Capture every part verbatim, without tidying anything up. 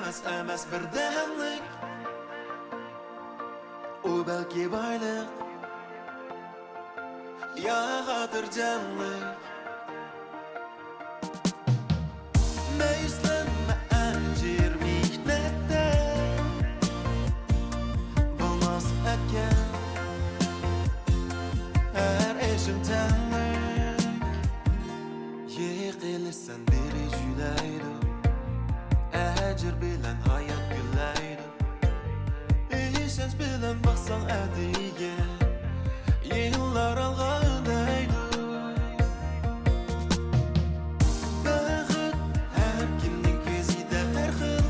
ئەمەس، ئەمەس بىردەملىك، ئۇ بەلكى بايلىق يا خاتىرجەملىك. مەيۈسلەنمە ئەجىر مېھنەتتە، بولماس ئەتكەن ھەر ئىشىڭ تەڭلىك. يىقىلىسەن بىرى جۈيلەيدۇ، ئەجىر بىلەن ھايات گۈللەيدۇ. ئىشەنچ بىلەن باقساڭ ئەتىگە، يىللار ئالغا ئۈندەيدۇ. بەخت ھەر كىمنىڭ كۆزىدە ھەر خىل.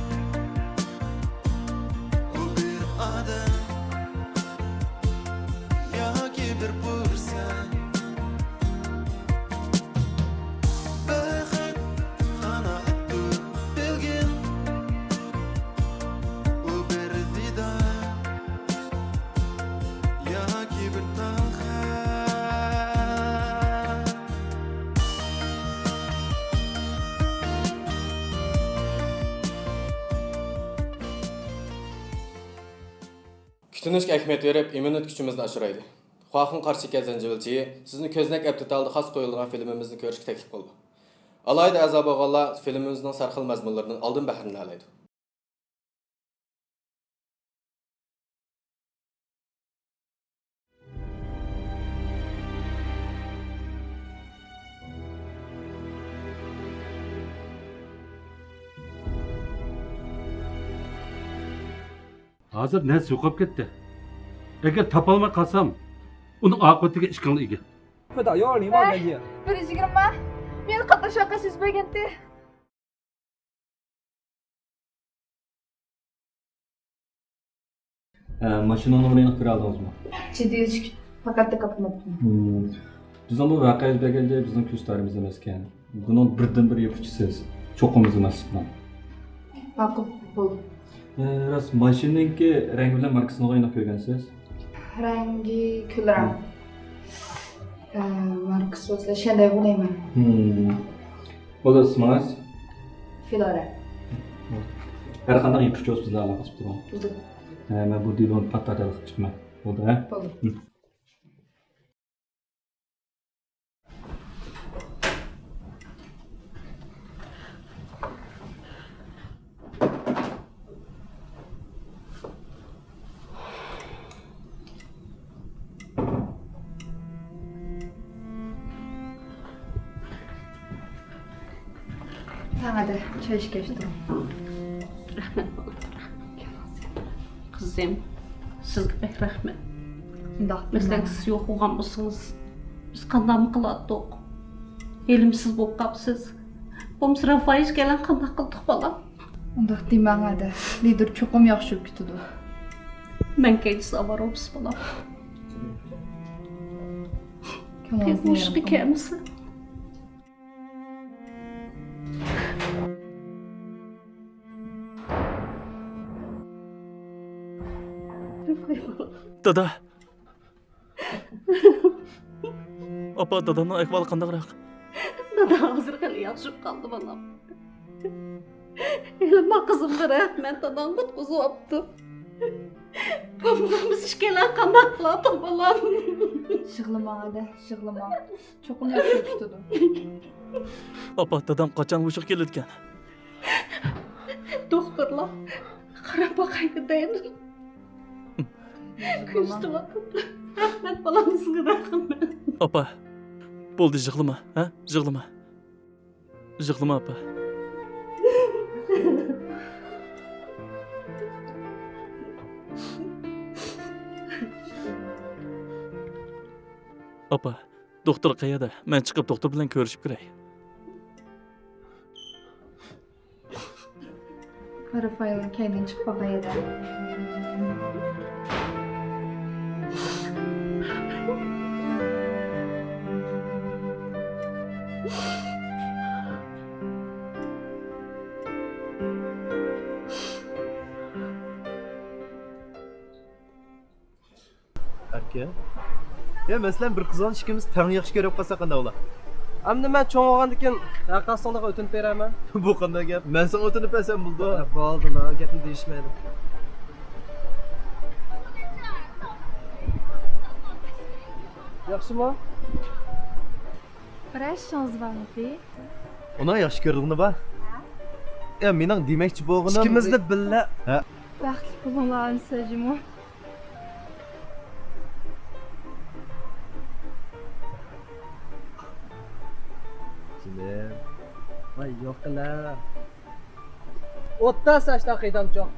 ئۇ بىر ئادەم ياكى بىر پۇرسەت. بەخت قانائەتتۇر بەلگىم، ئۇ بىر دىدار ياكى بىر تال خەت. كۈتۈنۈشكە ئەھمىيەت بېرىپ، ئىممۇنىتېت كۈچىمىزنى ئاشۇرايلى. خواخۇڭ قارا شېكەر زەنجىۋىلچىيى سىزنى كۆزنەك ئەبتىتالىدا خاس قويۇلىدىغان فىلىمىمىزنى كۆرۈشكە تەكلىپ قىلىدۇ. ئالاھىدە ئەزا بولغانلار فىلىمىمىزنىڭ سەرخىل مەزمۇنلىرىدىن ئالدىن بەھرىلىنەلەيدۇ. ھازىر نەرسە يوقاپ كەتتى. ئەگەر تاپالماي قالسام، ئۇنىڭ ئاقىۋىتىگە ئىككىڭلار ئىگە. بىر يۈز يىگىرمە. مېنى قاتناشقا سۆز بەرگەنتى. ھە، ماشىنا نومۇرىنى كۆرەلىدىڭىزمۇ؟ جېدىل چىقىپ، پەقەت تاپالماپتىمەن. بىزنىڭ بۇ ۋەقە يۈز بەرگەن جاي بىزنىڭ كۆز دائىرىمىز ئەمەسكەن. بۇنىڭ بىردىنبىر ياپقۇچىسى سىز. چوقۇم بىزنى ماس تۇتماڭ. ماقۇل، بولدى. ئە، راست، ماشىنىنىڭكى رەڭگى بىلەن ماركىسىنى ئاينىپ كۆرگەنسىز؟ رەڭگى كۈل رەڭ. ئە، ماركىسى بولسا شەندەي بولىمەن. بولدى، ئىسمىڭىز؟ فلورا. ھەر قانداق ياپقۇچى بولسا بىز بىلەن ئالاقىلىشىپ تۇرۇڭ. بولدى. ئە، مەن بۇ دېلونى پات-پات ھەل قىلىپ چىقىمەن. بولدى، ھە؟ بولدى. تاڭ ئادە، چاي ئىچكەچ تۇرۇڭ. رەھمەت، بالام، رەھمەت. قىزىم، سىزگە بەك رەھمەت. مۇنداق مەسىلەن، دېمەڭ. سىز يوق بولغان بولسىڭىز، بىز قانداقمۇ قىلاتتۇق؟ ھېلىمۇ سىز بولۇپ قاپسىز. بولمىسا رافائېل ئىككىيلەن قانداق قىلدۇق، بالام؟ ئۇنداق دېمەڭ ئادە. لىدىر چوقۇم ياخشى بولۇپ كېتىدۇ. مەن كەينىسى ئاۋارە بولۇپسىز، بالام. كۆڭلىڭىزنى يېرىم قىلماڭ. كەلمىسە. دادا. ئاپا، دادامنىڭ ئەھۋالى قانداقراق؟ دادا ھازىر خېلى ياخشى بولۇپ قالدى، بالام. ھېلىما قىزىمغا رەھمەت، داداڭ قۇتقۇزۇۋاپتۇ. بولمىسا بىز ئىككىيلەن قانداق قىلاتتۇق، بالام؟ يىغلىماڭ ئادە، يىغلىماڭ. چوقۇم ياخشى بولۇپ كېتىدۇ. ئاپا، دادام قاچان ھوشىغا كېلىدىكەن؟ دوختۇرلار قاراپ باقايلى دەيدۇ. كۆزىتىۋاتىدۇ. رەھمەت، بالام، سىزگە رەھمەت. ئاپا، بولدى، يىغلىما، ھە؟ يىغلىما. يىغلىما، ئاپا. ئاپا، دوختۇر قەيەردە؟ مەن چىقىپ دوختۇر بىلەن كۆرۈشۈپ كىرەي. رافائېل، كەينىدىن چىقىپ باقاي ھەدە. ئەركە. يا، مەسىلەن، بىر قىزغا ئىككىمىز تەڭ ياخشى كۆرۈپ قالساق قانداق بولا؟ ئەمدى مەن چوڭ بولغاندىن كېيىن ھەرقايسىڭلارغا ئۆتۈنۈپ بېرەرمەن. بۇ قانداق گەپ؟ مەن ساڭا ئۆتۈنۈپ بەرسەم بولىدۇ. بولدىلا، گەپنى دېيىشمەيلى. ياخشىمۇ؟ بىرەر ئىشىڭىز بارمىدى؟ ئۇنىڭ ياخشى كۆرىدىغىنى بار. يا، مېنىڭ دېمەكچى بولغىنىم، ئىككىمىزنى بىللە. ھە. بەختلىك بولۇڭلار، ئەمىسە جۇمۇ. جېنىم. ۋاي، يوقلا. ئوتتاز تاشلا قىيدامچۇق.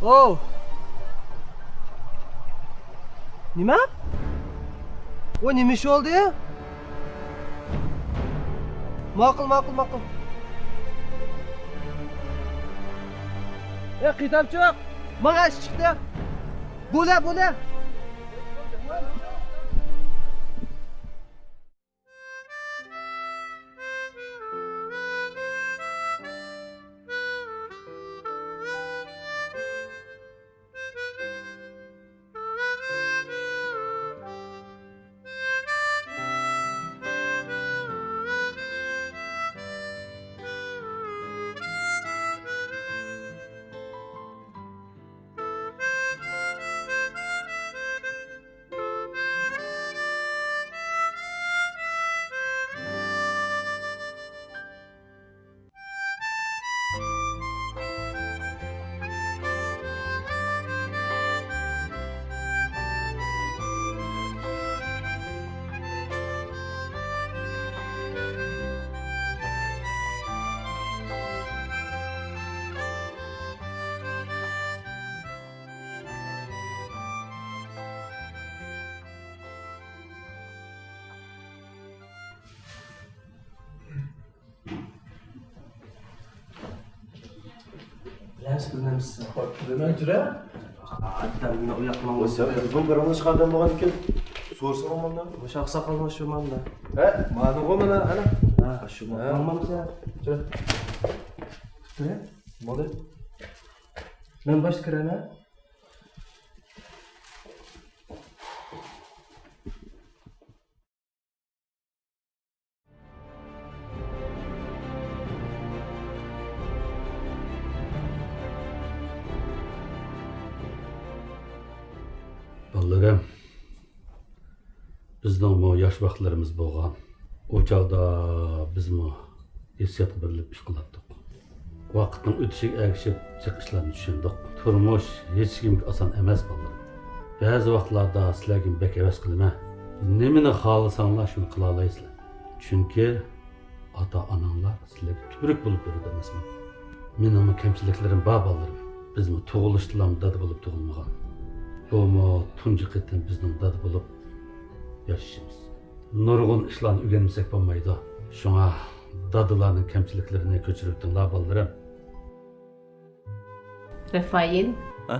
ئوو. نېمە؟ ۋو، نېمە ئىش بولدى؟ ماقۇل، ماقۇل، ماقۇل. ئەي، قىيدامچۇق، ماڭا ئىش چىقتى. بولە، بولە. بىلەمسىز، بىلمەمسىز؟ بىلمەم، جۈرە. ئادەمنى ئۇياقلاڭ. سەن ئۇزۇن بىرىڭلىشقان ئادەم بولغاندىكىن سورىسىڭ مانا. مۇشۇ ئاقساقالنىڭ شۇ ماندا. ھە، مانىغۇ مانا، ئەنە. ھە، شۇ ھە. ماڭمامسەن؟ جۈرە. بولدى. مەن باشتا كىرەمەن. بالىلىرىم، بىزنىڭمۇ ياش ۋاقىتلىرىمىز بولغان. ئۇ چاغدا بىزمۇ ھېسسىياتقا بېرىلىپ ئىش قىلاتتۇق. ۋاقىتنىڭ ئۆتۈشىگە ئەگىشىپ جىق ئىشلارنى چۈشەندۇق. تۇرمۇش ھېچكىمگە ئاسان ئەمەس، بالىلىرىم. بەزى ۋاقىتلاردا سىلەرگىمۇ بەك ھەۋەس قىلىمەن. نېمىنى خالىساڭلار، شۇنى قىلالايسىلەر. چۈنكى ئاتا-ئاناڭلار سىلەرگە تۈۋرۈك بولۇپ بېرىدۇ ئەمەسمۇ؟ مېنىڭمۇ كەمچىلىكلىرىم بار، بالىلىرىم. بىزمۇ تۇغۇلۇشتىنلا دادا بولۇپ تۇغۇلمىغان. بۇمۇ تۇنجى قېتىم بىزنىڭ دادا بولۇپ ياشىشىمىز. نۇرغۇن ئىشلارنى ئۆگەنمىسەك بولمايدۇ. شۇڭا دادىلارنىڭ كەمچىلىكلىرىنى كەچۈرۈۋېتىڭلار، بالىلىرىم. رافائېل. ھە؟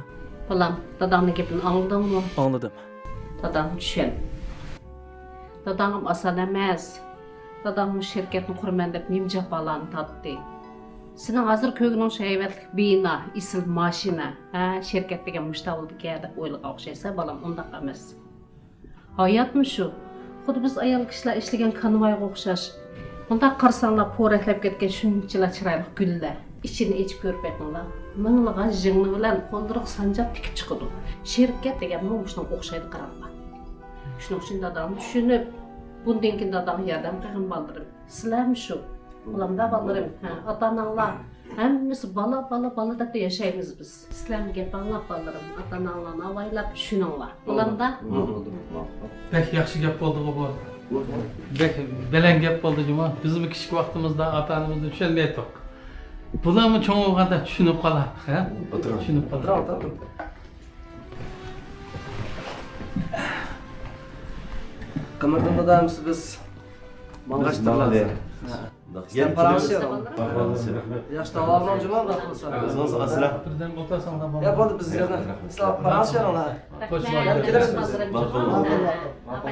بالام، داداڭنىڭ گېپىنى ئاڭلىدىڭمۇ؟ ئاڭلىدىم. داداڭنى چۈشەن. داداڭمۇ ئاسان ئەمەس. داداڭمۇ شىركەتنى قۇرىمەن دەپ نېمە جاپالارنى تارتتى. سېنىڭ ھازىر كۆرگىنىڭ شۇ ھەيۋەتلىك بىنا، ئېسىل ماشىنا، ھە، شىركەت دېگەن مۇشۇ تاۋۇلدىكەن دەپ ئويلىغان ئوخشايسەن، بالام، ئۇنداق ئەمەس. ھاياتمۇ شۇ. خۇددى بىز ئايال كىشىلەر ئىشلىگەن كانۋايغا ئوخشاش. مۇنداق قارىساڭلار، پورەكلەپ كەتكەن شۇنچىلا چىرايلىق گۈللەر. ئىچىنى ئېچىپ كۆرۈپ بېقىڭلار. مىڭلىغان ژىڭنە بىلەن قوللىرىغا سانجاپ تىكىپ چىقىدۇ. شىركەت دېگەنمۇ مۇشۇنىڭغا ئوخشايدۇ، قاراڭلار. شۇنىڭ ئۈچۈن داداڭنى چۈشىنىپ، بۇندىن كېيىن داداڭغا ياردەم قىلغىن، بالىلىرىم. سىلەرمۇ شۇ. بولامدا، بالىلىرىم؟ ھە، ئاتا-ئاناڭلار ھەممىسى بالا، بالا، بالا دەپلا ياشايمىز بىز. سىلەرمۇ گەپ ئاڭلاپ، بالىلىرىم، ئاتا-ئاناڭلارنى ئاۋايلاپ چۈشىنىڭلار. بولامدا؟ بولدى، بولدى. بەك ياخشى گەپ بولدىغۇ بۇ. بەك بەلەن گەپ بولدى جۇمۇ. بىزمۇ كىچىك ۋاقتىمىزدا ئاتا-ئانىمىزنى چۈشەنمەيتتۇق. بۇلارمۇ چوڭ بولغاندا چۈشىنىپ قالار، ھە؟ چۈشىنىپ قالار. قىمىردىن دادا، ئەمىسە بىز ماڭغاچ تۇرىمىز. سىلەر پاراڭلىشىۋېرىڭلار. ياخشى، داۋاملىق جۇمۇ، ئاللا قىلسا. ئۆزىڭىز ئاسراڭ. بىردەم ئولتۇرساڭلار بولىدۇ. يا بولدى، بىز يەنە سىلەر پاراڭلىشىۋېرىڭلار. خوش بولدى. كېلىمىز بىز. ماقۇل، ماقۇل. ماقۇل.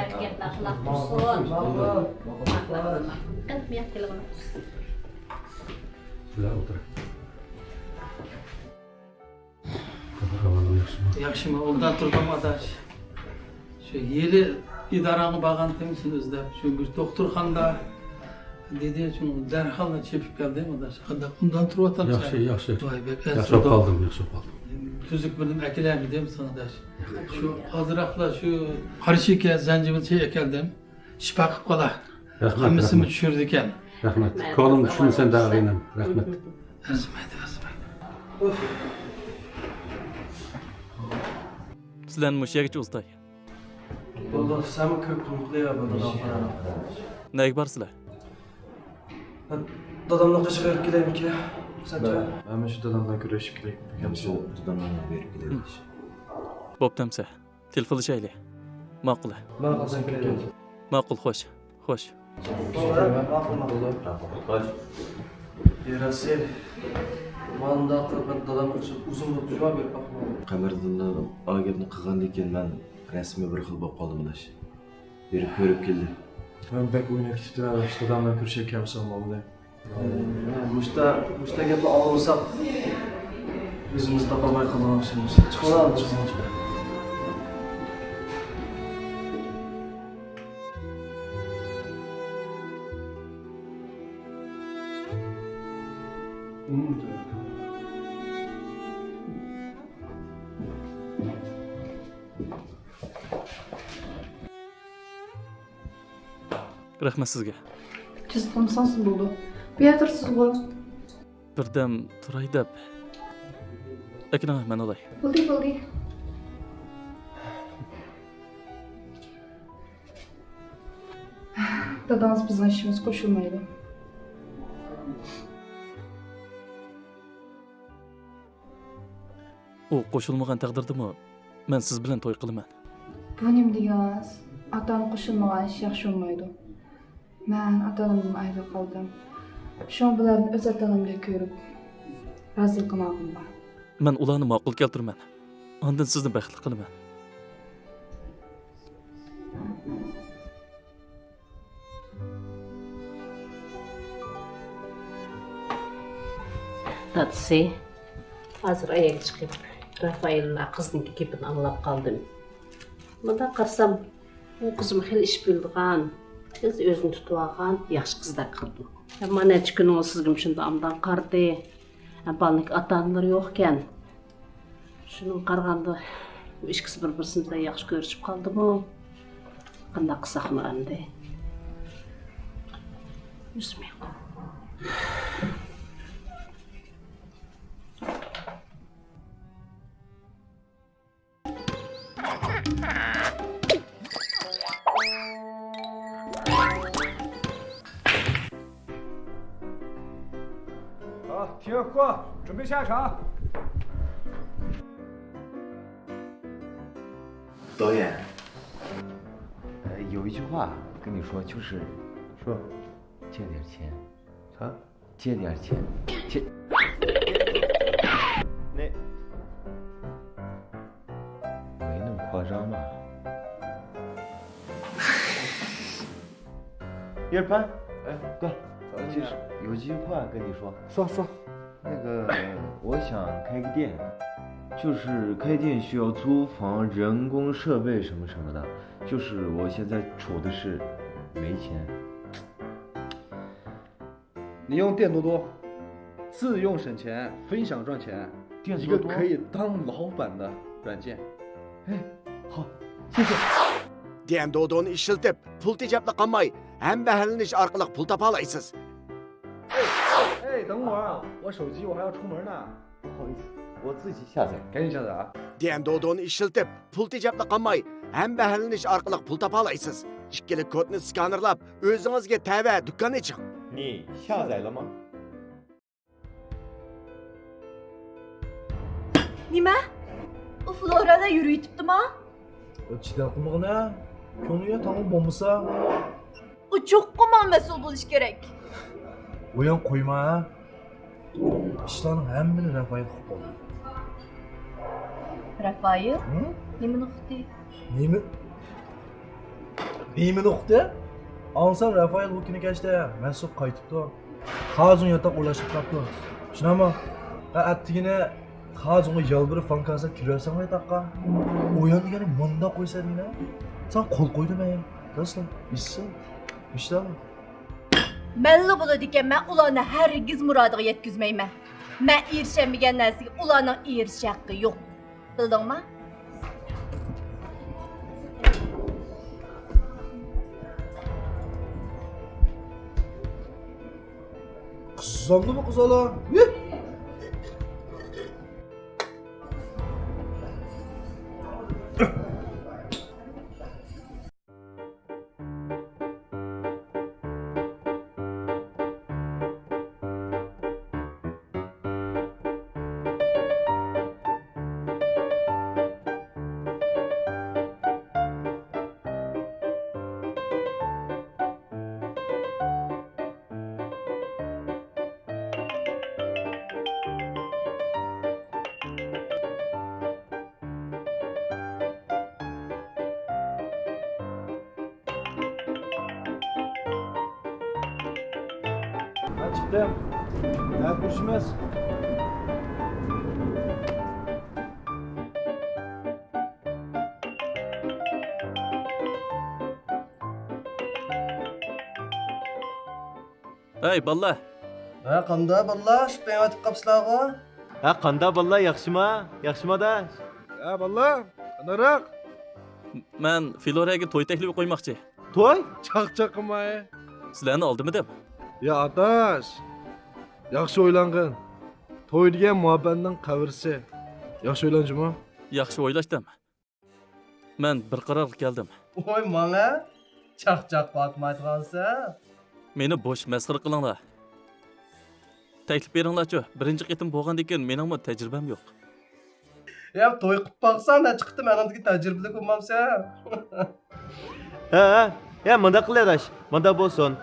قېنى، بۇ ياققا كېلىڭلار. سىلەر ئولتۇرۇڭ. ئەھۋالىڭ ياخشىمۇ؟ ياخشىمۇ؟ ئوبدان تۇردۇم، ئاداش. شۇ ھېلى ئىدارەڭگە بارغانتىم سېنى ئىزدەپ. شۇ بىر دوختۇرخانىدا دېدى، شۇ دەرھاللا چېپىپ كەلدىم، ئاداش. قانداق، ئوبدان تۇرۇۋاتامسەن؟ ياخشى، ياخشى. ۋاي، بەك ياخشى بولۇپ قالدىم، ياخشى بولۇپ قالدىم. تۈزۈك بىرنېمە ئەكېلەيمۇ دېدىم ساڭا، ئاداش. شۇ ئازراقلا شۇ قارىشىكە زەنجىۋىل چېيى ئەكەلدىم. شىپا قىلىپ قالا. رەھمەت، ھەممىسىمۇ رەھمەت. چۈشۈرىدىكەن. رەھمەت. كۆڭلۈمگە چۈشمىسەڭدە ئاغىنەم. رەھمەت. ئەرزىمەيدۇ، ئەرزىمەيدۇ. سىلەرنى مۇشۇ يەرگىچە ئۇزىتاي. بولدى، سەنمۇ كۆپ قىلمىغىلى، بولدى، دادام قارا. نەگە بارىسىلەر؟ دادامنىڭ قېشىغا بېرىپ كېلەيمىكىن؟ سەنچە؟ مەن، مەن مۇشۇ دادام بىلەن كۆرۈشۈپ كېلەي. مەن مۇشۇ دادام بىلەن بېرىپ كېلەي. بوپتۇ ئەمسە. تېلېفونلىشايلى. ماقۇل. ماقۇل، سەن كەتكىن. ماقۇل، خوش. خوش. ماقۇل، ماقۇل. خوش. ياراسى. مانداق بىر دادام ئۈچۈن ئۇزۇن بولۇپ جاۋاب بېرىپ باقمىدى. قەمەردىنلا ئا گەپنى قىلغاندىن كېيىن مەن رەسمىي بىر خىل بولۇپ قالدىم، ئاداش. بېرىپ كۆرۈپ كەلدىم. مەن بەك ئويناپ كېتىپتىمەن، ئاداش. دادام بىلەن كۆرۈشۈپ كەلمىسەم بولمىدى. مۇشتا، مۇشتا گەپنى ئاڭلىمىساق، ئۆزىمىزنى تاپالماي قالىدىغان ئوخشايمىز. چىقىڭلار، چىقىڭلار. رەھمەت سىزگە. جىق قىلمىسىڭىز بولىدۇ. بۇ يەردە تۇرىسىزغۇ؟ بىردەم تۇراي دەپ. ئەكىرىڭ، مەن ئالاي. بولدى، بولدى. دادىڭىز بىزنىڭ ئىشىمىزغا قوشۇلمايدۇ. ئۇ قوشۇلمىغان تەقدىردىمۇ مەن سىز بىلەن توي قىلىمەن. بۇ نېمە دېگىنىڭىز؟ ئاتا-ئانا قوشۇلمىغان ئىش ياخشى بولمايدۇ. مەن ئاتا-ئانامدىن ئايرىلىپ قالدىم. شۇڭا بۇلارنى ئۆز ئاتا-ئانامدەك كۆرۈپ، رازىلىقىنى ئالغۇم بار. مەن ئۇلارنى ماقۇل كەلتۈرىمەن. ئاندىن سىزنى بەختلىك قىلىمەن. دادىسى، ھازىر ئەيەگە چىقىپ، رافائېللا قىزنىڭكى گېپىنى ئاڭلاپ قالدىم. مۇنداق قارىسام، ئۇ قىزمۇ خېلى ئىش بىلىدىغان، ئۆز-ئۆزىنى تۇتۇۋالغان ياخشى قىزدەك قىلىدۇ. ئەمما نەچچە كۈننىڭ سىزگىمۇ شۇنداق ئامدان قارىدى. ھەم بالىنىڭكى ئاتا-ئانىلىرى يوقكەن. شۇنىڭغا قارىغاندا، بۇ ئىككىسى بىر-بىرسى بىلەن ياخشى كۆرۈشۈپ قالدىمۇ؟ قانداق قىلساقمۇ ئەمدى؟ يۈسمى.好，停，过，准备下场。导演，呃，有一句话跟你说，就是说，借点钱。啥？ 借点钱，借。那，没那么夸张吧？一二拍，哎，哥，就是有句话跟你说。说，说。那个，我想开个店，就是开店需要租房、人工、设备什么什么的，就是我现在愁的是没钱。 你用电多多，自用省钱，分享赚钱，电多多？一个可以当老板的软件。哎，好，谢谢。 ديەن دودونى ئىشلىتىپ، پۇل تېجەپلا قالماي، ھەمبەھىرلىنىش ئارقىلىق پۇل تاپالايسىز. 哎，等会儿，我手机，我还要出门呢。不好意思，我自己下载。赶紧下载啊。 ديەن دودونى ئىشلىتىپ، پۇل تېجەپلا قالماي، ھەمبەھىرلىنىش ئارقىلىق پۇل تاپالايسىز. ئىككىلىك كودنى سكانېرلاپ، ئۆزىڭىزگە تەۋە دۇكان ئېچىڭ. 你下载了吗؟ نېمە؟ ئۇ فلورا بىلەن يۈرۈۋېتىپتىما؟ چىداپ قالمىغىنە، كۆڭلۈڭگە تاڭ بولمىسا. ئۇ چوقۇم ماڭا مەسئۇل بولۇشى كېرەك. ئويۇن قويما، ھە؟ ئىشلارنىڭ ھەممىنى رافائېل ئۇقۇپ بولدى. رافائېل؟ ھە؟ نېمىنى ئۇقتى؟ نېمە؟ نېمىنى ئۇقتى؟ ئاڭلىسام، رافائېل بۇ كۈنى كەچتە مەسئۇل قايتىپتۇ. خازۇن ياتاق ئورۇنلاشتۇرۇپ قاپتۇ. شۇنداقمۇ؟ ھە، ئەتىگىنى تاجىڭغا يالۋۇرۇپ فانكاسا كىرىۋەرسەڭ تاققا. ئويان دېگەننى مۇنداق قويسا مېنى. ساڭا قول قويدۇم ھەي. راسلا، ئىسسىل. مۇشتاق. مەنلا بولىدىكەنمەن، ئۇلارنى ھەرگىز مۇرادىغا يەتكۈزمەيمەن. مەن ئېرىشەلمىگەن نەرسىگە ئۇلارنىڭ ئېرىشىش ھەققى يوق. بىلدىڭما؟ قىزامدىمۇ قىزالا؟ ھە، چىقتىم. ھە، كۆرۈشىمىز. ھەي، بالىلار! ھە، قاندا بالىلار؟ شىپتەڭ ئېتىپ قاپسىلارغۇ؟ ھە، قاندا بالىلار، ياخشىما؟ ياخشىما، ئاداش؟ ھە، بالىلار، قانداقراق؟ مەن فلورەگە توي تەكلىپى قويماقچى. توي؟ چاقچاق قىلماي. سىلەرنى ئالدىمىدىم؟ يا ئاداش، ياخشى ئويلانغىن. توي دېگەن مۇھەببەتنىڭ قەبرىسى. ياخشى ئويلانجىما؟ ياخشى ئويلاشتىم. مەن بىر قارارغا كەلدىم. ۋوي ماڭا چاقچاق قىلىۋاتمايدىغانسەن. مېنى بوش مەسخىرە قىلىڭلار. تەكلىپ بېرىڭلارچۇ، بىرىنچى قېتىم بولغاندىكىن مېنىڭمۇ تەجرىبەم يوق. يا توي قىلىپ باقساڭ نەچچە قېتىم ئەنىڭدىكى تەجرىبىلىك بولمامسەن؟ ھە، ھە. يا مۇنداق قىلە ئاداش، مۇنداق بولسۇن.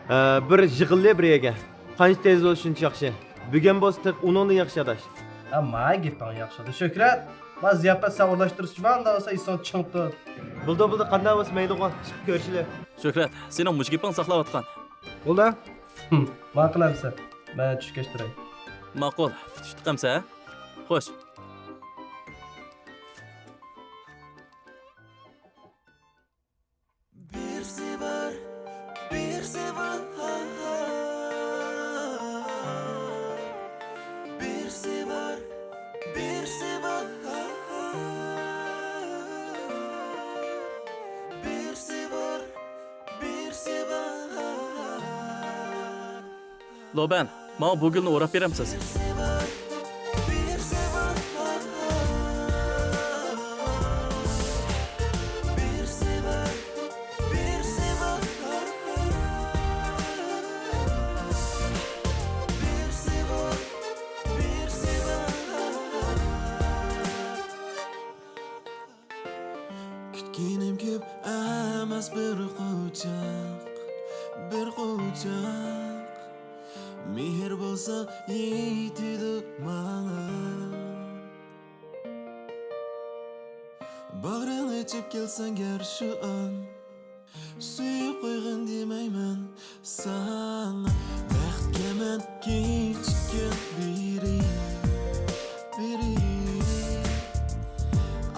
ھە، بىر يىغىلىلى بىر يەرگە. قانچە تېز بولسا شۇنچە ياخشى. بۈگۈن بولسا تېخى ئۇنىڭدىن ياخشى ئاداش. ھە، ماي گېپىڭ ياخشىدۇ شۆھرەت. ما زىياپەت سەن ئورۇنلاشتۇرسىچۇ، ئۇنداق بولسا ئېسىڭ چىڭ تۇت. بولدى، بولدى، قانداق بولسا مەيلىغۇ، چىقىپ كۆرۈشىلى. شۆھرەت، سېنىڭ مۇشۇ گېپىڭ ساقلاۋاتقان. بولدى. ھىم، ماقۇل ئەمسە. مەن چۈشكەچ تۇراي. ماقۇل، چۈشتە قامسەن، ھە؟ خوش. بىرسى بار، بىرسى بار، ھا، ھا. بىرسى بار، بىرسى بار، ھا، ھا. بىرسى بار، بىرسى بار، ھا، ھا. لوبەن، ماڭا بۇ گۈلنى ئوراپ بېرەمسىز؟ كۈتكىنىم كۆپ ئەمەس، بىر قۇچاق، بىر قۇچاق. مېھىر بولسا يېتىدۇ ماڭا. باغرىڭ ئېچىپ كەلسەڭ گەر شۇ ئان، سۆيۈپ قويغىن دېمەيمەن ساڭا. بەختكە مەن كىچىك كۈن بېرىپ، بېرىپ،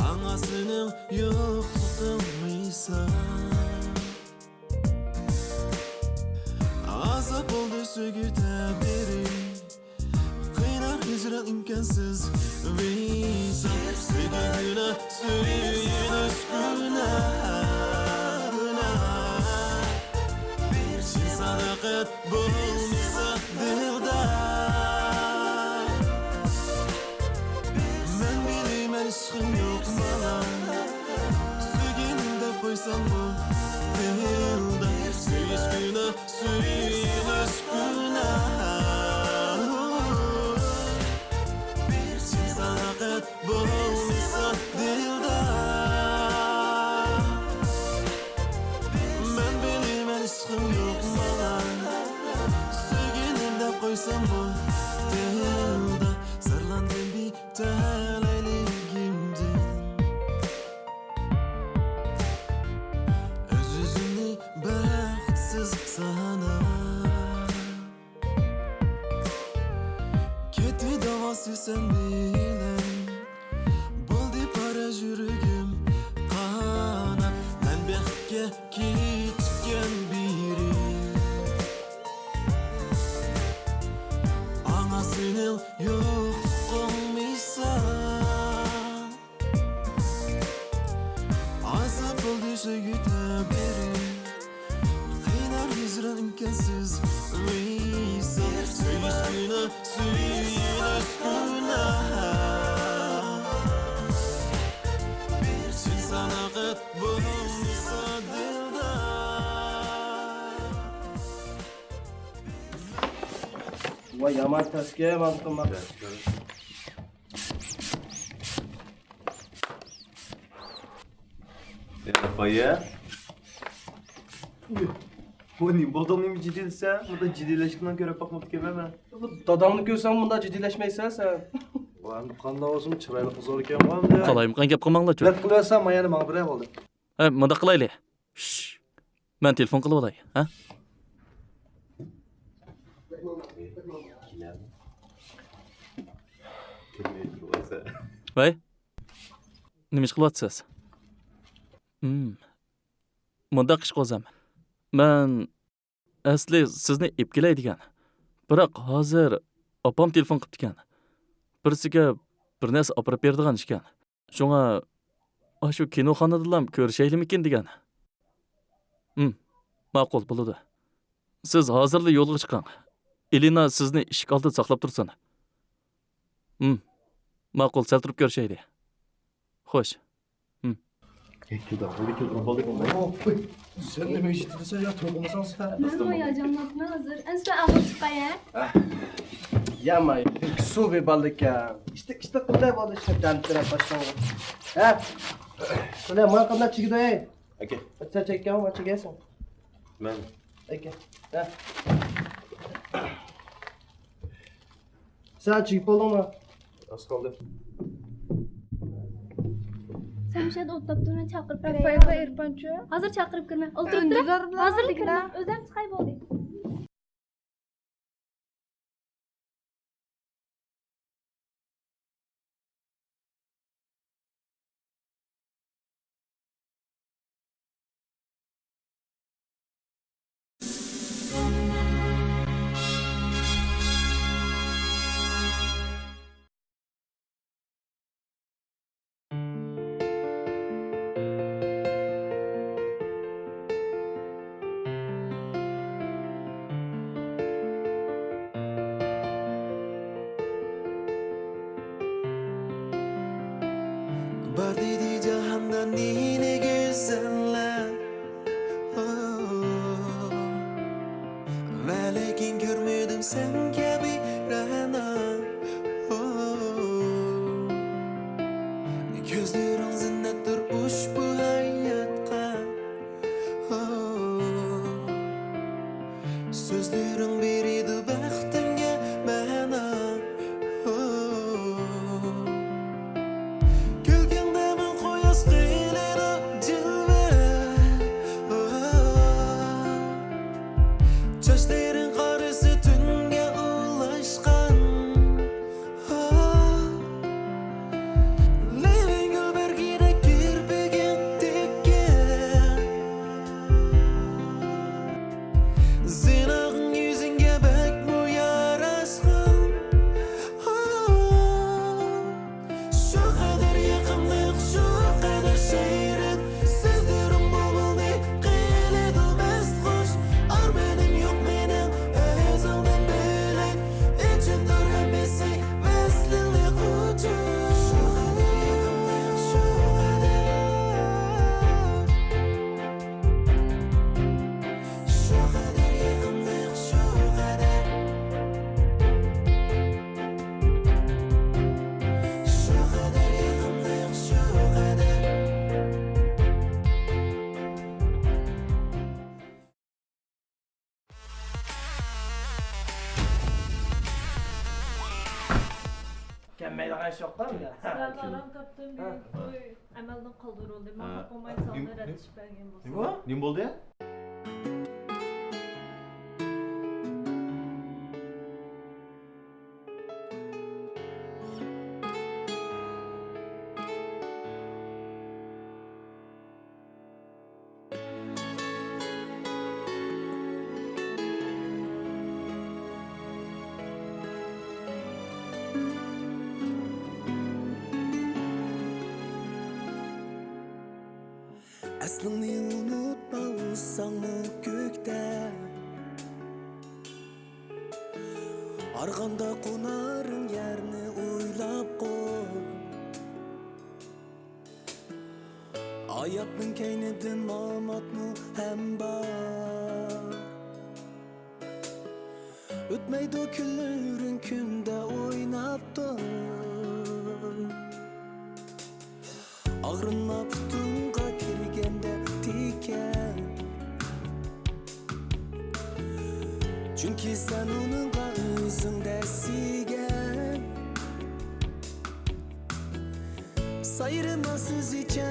ئاڭا سېنىڭ يوقلۇقۇڭ مىسال. ئازاب بولدى سۆيگۈ تەبىرى، قىينار ھىجران ئىمكانسىز ۋىسال. سۆيگۈ گۇناھ، سۆيۈنۈش گۇناھ، گۇناھ. بىر ساداقەت بولمىسا دىلدا، مەن بىلىمەن ئىشقىم يوق ماڭا. سۆيگىنىم دەپ قويساممۇ دىلدا، سۆيۈش گۇناھ، سۆيۈنۈش گۇناھ. بىر ساداقەت بولمىسا دىلدا، مەن بىلىمەن ئىشقىم يوق ماڭا. سۆيگىنىم دەپ قويساممۇ دىلدا، زارلاندىم بىتەلەيلىكىمدىن. سۆيگۈ تەبىرى قىينار ھىجران ئىمكانسىز ۋىسال. سۆيۈش گۇناھ، سۆيۈلۈش گۇناھ. بىر چىن ساداقەت بولمىسا دىلدا. ۋاي، يامان تەسكە، يامان قىلماق. يا بايا. بۇ نېمە بولدۇڭ، نېمە جىددىيلىشىسەن؟ بۇندا جىددىيلەشكىنىڭ كۆرۈپ باقماپتىكەنمەن مەن. داداڭنى كۆرسەڭ، بۇنداق جىددىيلەشمەيسەن سەن. ۋاي، قانداق بولسۇن، چىرايلىق قىز ئىكەنغۇ ئەمدى. قالايمىقان گەپ قىلماڭلار، چۆ. رەت قىلىۋەتسەم، مايانى ماڭا بېرە بولدى. ھە، مۇنداق قىلايلى. شش. مەن تېلېفون قىلىۋالاي، ھە؟ ۋەي. نېمە ئىش قىلىۋاتىسىز؟ ھىم. مۇنداق ئىش قىلسام، مەن ئەسلى سىزنى ئېلىپ كېلەي دېگەن. بىراق ھازىر ئاپام تېلېفون قىپتىكەن. بىرسىگە بىر نەرسە ئاپىرىپ بېرىدىغان ئىكەن. شۇڭا ئاشۇ كىنوخانىدىلام كۆرۈشەيلىمىكىن دېگەن. ھىم، ماقۇل، بولىدۇ. سىز ھازىرلا يولغا چىقىڭ. ئېلىنا سىزنى ئىشىك ئالدىدا ساقلاپ تۇرسۇن. ھىم، ماقۇل، سەل تۇرۇپ كۆرۈشەيلى. خوش. ھىم. سەن نېمە ئىش ئېتىۋاتىسەن يا، توقۇمىساڭ سەن. مەنمۇ ھاياجانلاندىم ھازىر. ئەنسە ئاغرىپ چىقاي ھە. يا ماي، سۇ بىر بالىكەن. ئىشتىك، ئىشتىك قىلدى بالىكەن، تەمتىرەپ باشلاڭ. ھە؟ سىلەر ماڭا قانداق چىگىدۇ ئەي؟ ئاكا. سەن چەككەنمۇ، چىگەسەن. مەن. ئاكا. ھە. سەن چىگىپ بولدۇڭمۇ؟ ئاز قالدى. سەن مۇشۇ يەردە ئولتۇرۇپ تۇر، مەن چاقىرىپ كىرەي. ھازىر چاقىرىپ كىرىمەن. ئولتۇرۇپ تۇر. ھازىرلا كىرىمەن. ئۆزۈم چىقاي بولدى. بار دېدى جاھاندا نى-نى گۈزەللەر. ۋەلىكىن كۆرمىدىم سەن كەبى رەنا. كۆزلىرىڭ زىننەتتۇر ئۇشبۇ ھاياتقا. سۆزلىرىڭ بېرىدۇ بەختىمگە مەنە. كۈلكەڭدە مىڭ قۇياش قىلىدۇ جىلۋە. چاچلىرىڭ قارىسى تۈنگە ئۇلاشقان. لېۋىڭ گۈل بەرگىدەك كىرپىكىڭ تىككەن. زىناغىڭ يۈزۈڭگە بەكمۇ ياراشقان. شۇ قەدەر يېقىملىق، شۇ قەدەر شېرىن، سۆزلىرىڭ بۇلبۇلدەك قىلىدۇ مەست خۇش. ئارمىنىم يوق مېنىڭ ئۆزۈڭدىن بۆلەك، ئىچىمدۇر ھەممىسى ۋەسلىڭنى قۇچۇپ. شۇ قەدەر يېقىملىق، شۇ قەدەر. شۇ قەدەر يېقىملىق، شۇ قەدەر. شۇ قەدەر يېقىملىق، شۇ قەدەر. كەلمەيدىغان ئىش يوق-دە بۇنداق. سىلەرگە ئارام تاپتىم، ھە. بۈگۈن توي ئەمەلدىن قالدۇرۇلدى. ماڭا ھە. بولماي سالدى، نېم-، رەتلىشىپ بەرگەن بولسا. نېمە؟ نېمە بولدى؟ ئەسلىڭنى ئۇنتۇپ ئالساڭمۇ كۆكتە، ھارغاندا قونار يەرنى ئويلاپ قوي. ھاياتنىڭ كەينىدىن ماماتمۇ ھەم بار. ئۆتمەيدۇ كۈنلىرىڭ كۈندە ئويناپ توي. ئاغرىنما پۇتۇڭغا كىرگەندە تىكەن. چۈنكى سەن ئۇنىڭغا ئۆزۈڭ دەسسىگەن. سايرىما سۆزىچە